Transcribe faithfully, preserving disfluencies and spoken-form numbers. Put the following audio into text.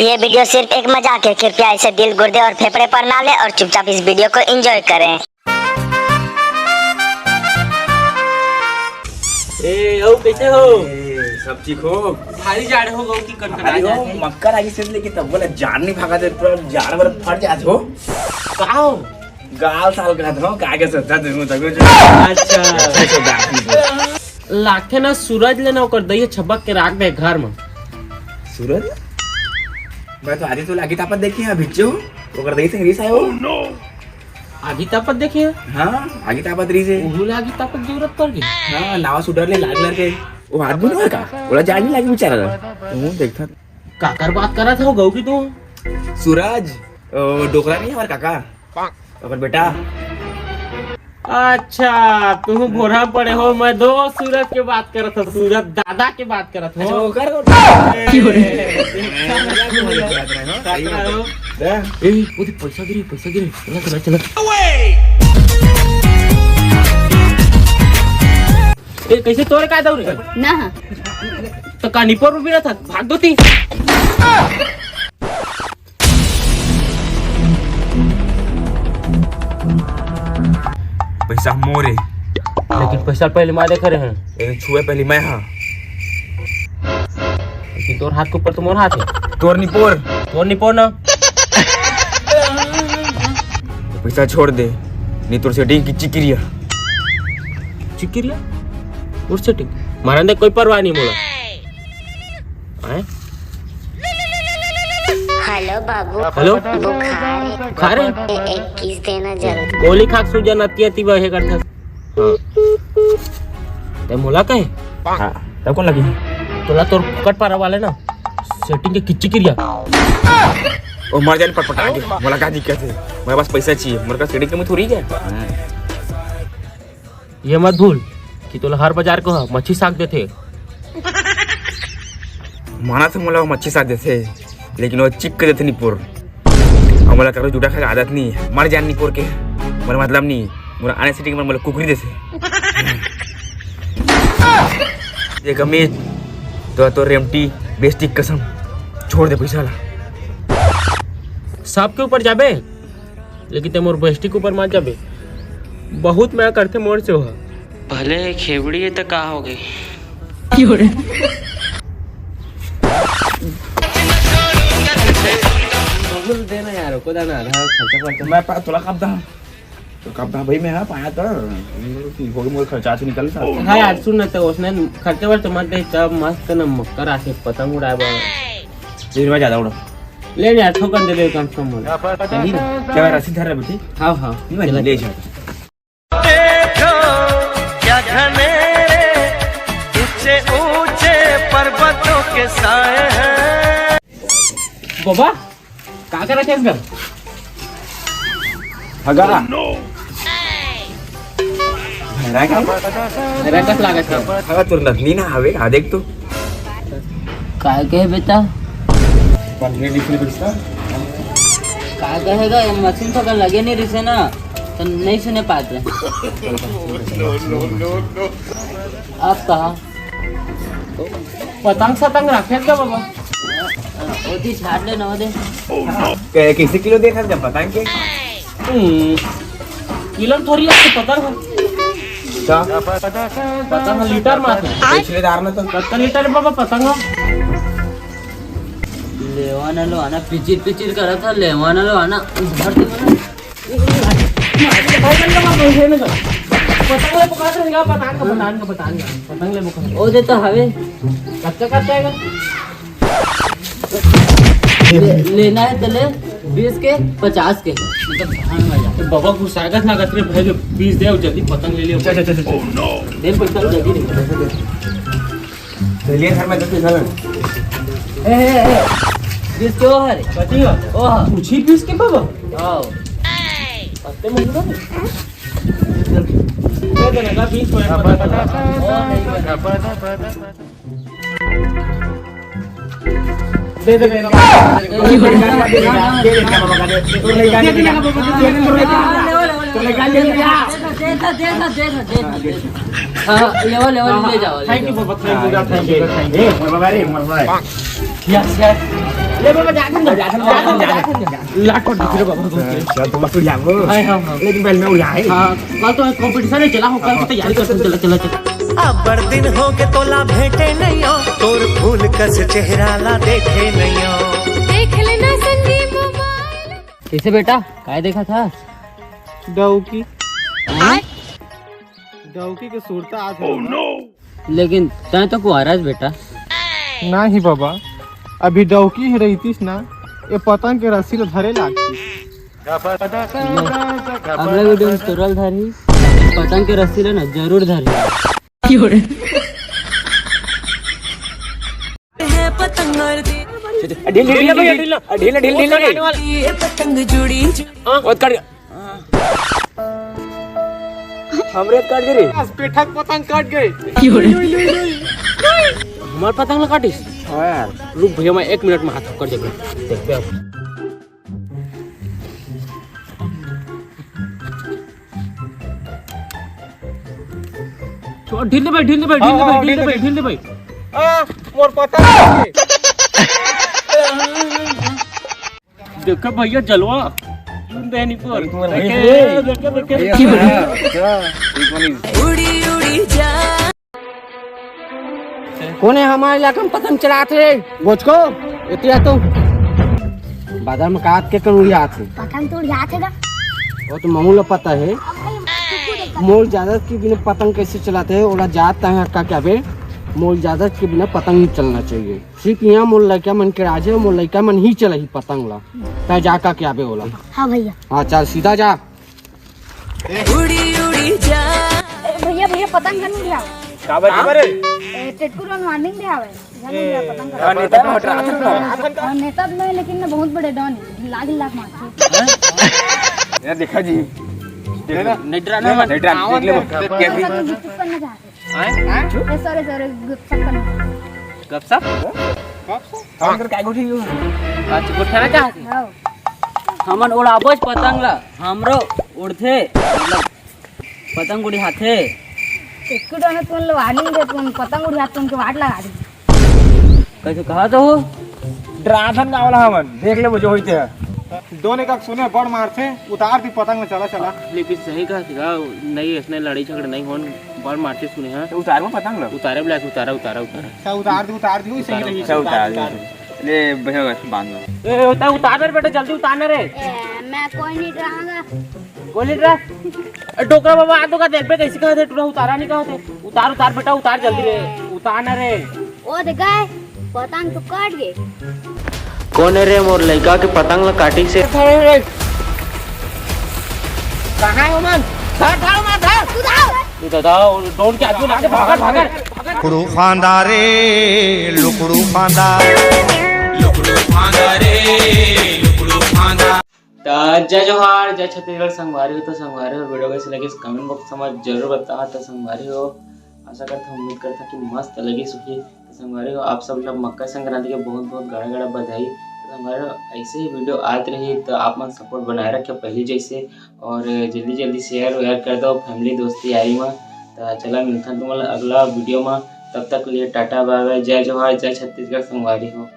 ये वीडियो सिर्फ एक मजाक है, कृपया इसे दिल, गुर्दे और फेफड़े पर ना लें और चुपचाप इस वीडियो को एंजॉय करें। ए, ओ, कैसे हो? ए, सब ठीक हो? भारी जाड़ हो गो कि कनकना भारी हो, जात है। मक्का रागी से लेके तब बोला जाड़ नहीं भागा दे, पूरा जाड़ वाला फट जात हो। का हो? गाल साल का था, का के सोचा तू, तू कुछ अच्छा। ऐसे सोचा। लागथे ना सूरज ले ना ओकर दई छपक के राख दे घर में। सूरज? मैं तो आधी तो लागी तापत देखी है, भिच्चो। ओकर दई से रिस आयो। आगी तापत देखे? हाँ, आगी तापत रही से। ओहू ला आगी तापत जरूरत पड़ गई। हाँ, नावा सुडर ले लाग लर के। वो आदमी नहीं का? ओला जान नहीं लागी बेचारा ला। तू देखता। काकर बात करत हो गऊ की तू? सूरज, ओ, डोकरा नहीं हमार काका? ओकर बेटा। अच्छा, तू भोरा पड़े हो, मैं दो सूरज के बात करत हो, सूरज दादा के बात करत हो। अच्छा, ओकर ए, ओदे पैसा गिरी, पैसा गिरी। चला, चला, चला। ए, कैसे तोर का दौरे? ना। तो का निपोर में भी ना था, भाग दो ती। पैसा मोरे। लेकिन पैसा पहले मैं देखे रहे। लेकिन छुए पहले मैं हाँ। लेकिन तोर हाथ के ऊपर तो मोर हाथ है। तोर निपोर। तोर निपोर ना। पैसा छोड़ दे, नहीं तोर सेटिंग की चिकिरिया। चिकिरिया? और सेटिंग? मारन दे, कोई परवाह नहीं मोला। हैं? हेलो बाबू। हेलो। बुखार है। बुखार है? ए-, एक किस देना जल्दी। गोली खा के सूजन अति अति बहे करथस। हाँ। ते मोला कहे? हाँ, तब कौन लगी? तोला तोर कट पारा वाले ना, सेटिंग के किच्ची किरिया। ओ मर जाए पटपटा के, मोला का दिक्कत है? मेरे पास पैसा चाहिए, मेरे पास सेटिंग कमी थोड़ी है। ये मत भूल कि तोला हर बाजार को ह, मच्छी साग देथे। माना तो मोला वो मच्छी साग देथे, लेकिन वो चिक के देथे निपोर। अब मोला करो जूठा खाए के आदत नहीं है, मर जान निपोर के। मोला मतलब नहीं, मोला आने सेटिंग में मोला कुकरी देथे। देख अमित, तो, तो रेमटी बेस्टी कसम, छोड़ दे पैसा ला। सबके ऊपर जाबे, लेकिन ते मोर बेस्टी के ऊपर मत जाबे। बहुत मया करथे मोर से ओहा। भले खेबड़ी है त का हो गई? बोल देना यार, को दाना आधा खर्चा खर्चा। मैं पा-, तोला कब दा? तो कब दा भाई मैं, हाँ, पाया तो। हो गया, मोर खर्चा से निकल सा। हाँ यार, सुन ना, तो उसने खर्चे वर्चे मत दे, तब मस्त ना मक्कर आके पतंग उड़ाए बा। तेरे में ज्यादा उड़ा। ले यार, ठोकन दे दे कम से कम। चली ना, क्या रस्सी धर रहा बेटी? हाँ, हाँ। नहीं, मैं चला, ले चला। जा। देखो क्या घनेरे ऊंचे ऊंचे पर्वतों के साए हैं। बाबा, का करत हस घर? हगा। भैरा का? भैरा कस लागत है? हगा तोर नकली ना हवे, आ देख तो। काय कहे बेटा? पंद्रह बीस रुपए इसका। का कहेगा, ये मशीन तो अगर लगे नहीं रिसे ना, तो नहीं सुने पाते। आप कहा? पतंग सतंग रखे का बाबा? ओती छाट ले ना दे। कै-, कैसे किलो देत हस जब पतंग के? हम्म, किलो में थोड़ी आके पतंग है। का? पतंग लीटर में आथे। बेच ले दार में तो। कत्ता लीटर है बाबा पतंग? लेवा ना लो आना, पिचिर पिचिर करा था, लेवा ना लो आना। पतंग ले पकड़ रहेगा, पतंग का, पतंग का, पतंग का, पतंग ले पकड़। ओ दे तो हवे। कत्ता कत्ता है? ले-, लेना है तो ले, बीस के, पचास के। मतलब, हाँ, भाई। तो बाबा गुस्सा का ना, कतरे भाई के बीस दे, जल्दी पतंग ले लियो। चल, चल, चल, चल। दे पैसा जल्दी दे। चलिए घर में दस साल। ए, ए, ए, बीस के वो है रे। कथी है? ओ हाँ। पूछी बीस के बाबा? हाँ। अत्ते महंगा है। दे देना का बीस में पता, पता। ओ, नहीं, नहीं। दे दे, दे दे। हाँ, लेवा, लेवा, ले जाओ, ले जाओ। Thank you, Baba, thank you, thank you, thank you। ए, मोर बाबा रे, मोर बाबा। Yes, yes। ले बाबा, जा, जा, जा, जा, जा, जा, जा। लाख कोट दिख रहे बाबा, तुम के। चल, तुम मत उड़ाओ। हाँ, हाँ, हाँ। लेकिन पहले मैं उड़ाए। हाँ, कल तो कंपटीशन है, चला हो, कल की तैयारी कर, चला, चला, चला। अब्बड़ दिन हो के तोला भेंटे नइयो, तोर फूल कस चेहरा ला देखे नइयो। देख लेना संगी मोबाइल। कैसे बेटा, काय देखा था? डौकी। हाँ? डौकी के सुरता आज है। लेकिन तैं तो कुंवारा हस बेटा। नहीं बाबा, अभी डौकी ही रहितिस ना, ये पतंग के रस्सी ल धरे लागतिस। ले, अगला वीडियो में तोरल धरही, पतंग के रस्सी ल ना जरूर धरही। है पतंग और दे। ढील, ढील, ढील, ढील, ढील, ढील, ढील, ढील, ढील। ये पतंग जुड़ी, जुड़ी। हाँ। वो कर। हमरे काट दे रे। बस, पेठा के पतंग काट गए। क्यों रे? लुई, लुई, लुई। हमार पतंग ला काटिस? हाँ यार। रुक भैया, मैं एक मिनट में हाथ पकड़ देबे। देखबे अब। छोड़, ढील दे भाई, ढील दे भाई, ढील दे हाँ, भाई, हाँ, ढील दे ढील भाई, दे। ढील दे भाई। आ, मोर पतंग। देखो भैया जलवा, सुन देनी पर। अरे तुम्हारा देखे, भैया है। देखे, देखे। भैया है। अच्छा, एक मिनट। उड़ी उड़ी जा। कोन हे हमर इलाका में पतंग चलात हे? बोचको, एती आ तो। बाजार में काट के कन उड़ियात हे? पतंग तो उड़ियात हे गा। वो तो मामू ला पता हे। मोर इजाजत के बिना पतंग कैसे चलात हे, ओला जात हे का क्या बे? मोर इजाजत के बिना पतंग नहीं चलना चाहिए। सिर्फ यहाँ मोर लइका मन के राज हे, मोर लइका मन ही चलाही पतंग ला। तैं जा का क्या बे ओला? हाँ भैया। हाँ, चल सीधा जा। उड़ी उड़ी जा। ए, भैया, भैया, पतंग कन उड़िया। का बात करे? ए, टेटकुर मन warning दे आवे। जाने भैया, पतंग कन। हाँ, नेता का हटा। हाँ, नेता तो नहीं, लेकिन ना बहुत बड़े डॉन है। लाख लाख मारते। यार, देखा जी। नहीं डराना मत। नहीं डराना, देख ले। कैसे? ऐसा तो गुपचुप करना चाहते। आए? आए? ए, sorry, sorry, गुपचुप करना। गपशप? गपशप? हम इधर काय गोठी हो? अच्छा, गोठियाना चाहत हे? हाँ। हमन उड़ाबोच पतंग ला, हमरो उड़थे, मतलब, पतंग उड़ियाथे। एक तो ना तुम लोग warning दे, तुम पतंग उड़िया, तुम के वाट लगा दी। कैसे कहा तो हो? डराथन का वाला हमन, देख ले वो जो होइते है। दोनों का सुने बड़ मारथे, उतार दी पतंग में, चला, चला। लेकिन सही कहा थी का, नहीं, इसने लड़ाई झगड़ा नहीं होन। बड़ मारथे सुने हैं। तो उतार में पतंग लो। उतारे बोला, उतारा, उतारा, उतारा। अच्छा, उतार दी, उतार दी, सही उतार, रही, उतार, उतार, उतार। उतार। ले, भैया, बांध लो। ए, उतार, उतार, बेटा, जल्दी उतार ना रे। ए, मैं कोई नहीं डराऊंगा। कोई नहीं डरा। ए, डोकरा बाबा, आ तो का देख बे, कैसे कहा थे, टूरा उतारा नहीं कहा थे। उतार, उतार, बेटा, उतार जल्दी रे। उतार ना रे। ओ, देखा है? पतंग तो कट गए। कोन हे रे मोर लइका के पतंग ल काटिस हे? कहाँ हे ओमन? धर, धर ओमन, धर। तू दादा, वो ड्रोन के आदमी लाके भागत, भागत। लुकड़ू फांदा रे, लुकड़ू फांदा। लुकड़ू फांदा रे, लुकड़ू फांदा। त जय जोहार, जय छत्तीसगढ़ संगवारी हो। तो संगवारी हो, वीडियो कैसे लगिस, comment box में जरूर बताओ। तो संगवारी हो, आशा करता हूँ, उम्मीद करता कि मस्त लगिस होही। तो संगवारी हो, आप सब ला मकर संक्रांति के बहुत बहुत गाड़ा गाड़ा बधाई। तो संगवारी हो, ऐसे ही वीडियो आत रही, तो आप मन support बनाए रखे पहली जैसे, और जल्दी जल्दी share वेयर कर दो family दोस्ती यारी में। तो चला, मिलथन तुमन ला अगला वीडियो में। तब तक के लिए टाटा बाय बाय, जय जोहार, जय छत्तीसगढ़ संगवारी हो।